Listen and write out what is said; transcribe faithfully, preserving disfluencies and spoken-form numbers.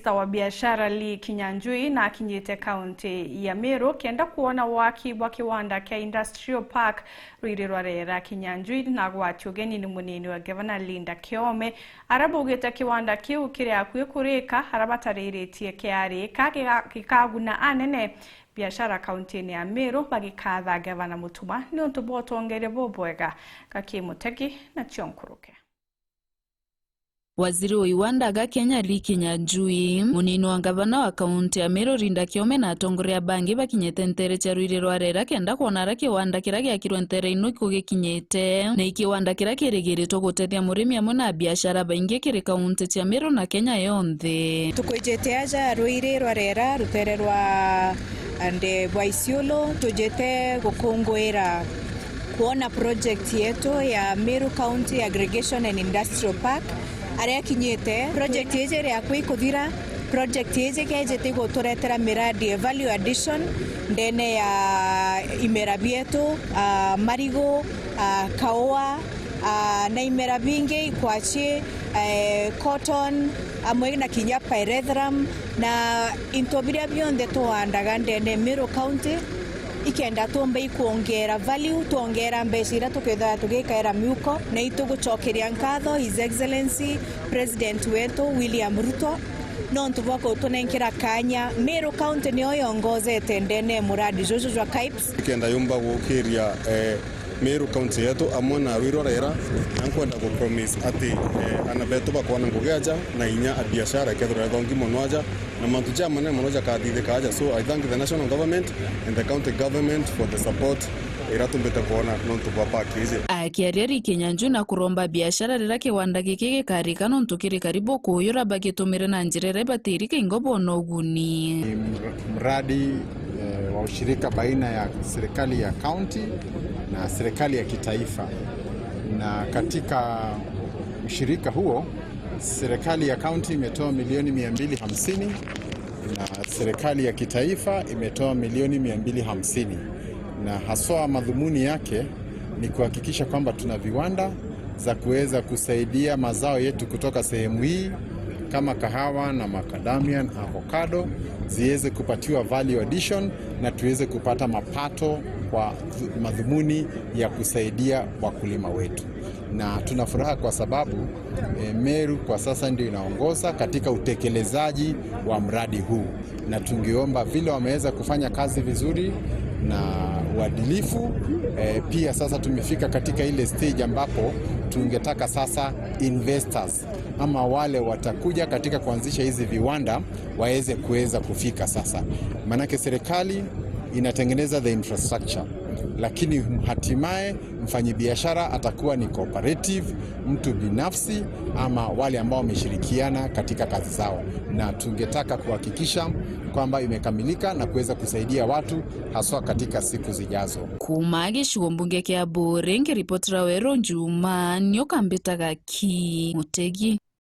Minista wa biashara Lee Kinyanjui na akinyite kaunti ya Meru kenda kwona waki bwa kiwanda kia Industrial Park Ruiri rwa Rera. Kinyanjui na agwati ugeni ni munini wa gavana Linda Kiome, aria baugite kiwanda kiu kiri akui kurika, aria batariritie kiarika giga-, gikaguna anene biashara kauntini ya Meru, bagikatha gavana Mutuma niuntu bwa utongeria bubwega. Gaki Mutegi na cio nkuruke. Waziri wa iwanda aga Kenya Lee Kinyanjui, munini wa ngavana wa kaunti ya Meru Linda Kiome na atongoria bangi bakinyite ntere cia Ruiri rwa Rera kenda kwona aria kiwanda kiria giakirwe ntere ino kugikinyite, na i kiwanda kiria kirigiritwe gutethia murimi amwe na biashara baingi kiri kaunti cia Meru na Kenya yonthe. Tukwijite aja Ruiri rwa Rera rutere rwa ande bwa Isiolo, tujite gukunguira kwona project yetu ya Meru County Aggregation and Industrial Park aria ikinyite. Project iji iri akui kuthira. Project iji kejite iguturetera miradi ya value addition ndene ya imera bietu, ah, marigu, ah, kaua, ah, na imera bingi, ikwachi, eh, cotton, amwe na kinya pyrethrum, na into biria bionthe tuandaga ndene Meru County, ikenda tuumba ikwongera value, twongera mbeca iria tukethagwa tugikaira miuko, na itugucokeria nkatho His Excellency President wetu William Ruto, nontu bwa kutunenkera kanya. Meru County niyo yongozete ndene muradi juju jwa KIPES. Ikenda yumba gukiria, eh, Meru County yetu amwe na Ruiri rwa Rera, na nkwenda ku promise ati, eh, ana betu bakoona ngugi aja na inya a biashara ikethirwa ithongi mono aja, na mantu ja manene mono jakathithika aja. So I thank the national government and the county government for the support iria tumbite kwona nontu bwa park iji. Akiaria Lee Kinyanjui na kuromba biashara riria kiwanda giki gikarika nontu kiri karibu kuuyura bagitumire na njira iria ibatiri kaingo bona uguni. Ni mr-, mradi, eh, wa ushirika baina ya serikali ya kaunti na serikali ya kitaifa, na katika ushirika huo serikali ya kaunti imetoa milioni mia mbili hamsini na serikali ya kitaifa imetoa milioni mia mbili hamsini, na haswa madhumuni yake ni kuhakikisha kwamba tuna viwanda za kuweza kusaidia mazao yetu kutoka sehemu hii kama kahawa na macadamia na avocado ziweze kupatiwa value addition na tuweze kupata mapato kwa madhumuni ya kusaidia wakulima wetu. Na tuna furaha kwa sababu, eh, Meru kwa sasa ndio inaongoza katika utekelezaji wa mradi huu, na tungeomba vile wameweza kufanya kazi vizuri na uadilifu, eh, pia sasa tumefika katika ile stage ambapo tungetaka sasa investors ama wale watakuja katika kuanzisha hizi viwanda waweze kuweza kufika sasa, maanake serikali inatengeneza the infrastructure, lakini hatimaye mfanyibiashara atakuwa ni cooperative, mtu binafsi, ama wale ambao wameshirikiana katika kazi zao, na tungetaka kuhakikisha kwamba imekamilika na kuweza kusaidia watu haswa katika siku zijazo. Kuuma gicigo mbunge kia Buuri, nkiripotera Weru Njuma, nio kambitaga ki Mutegi.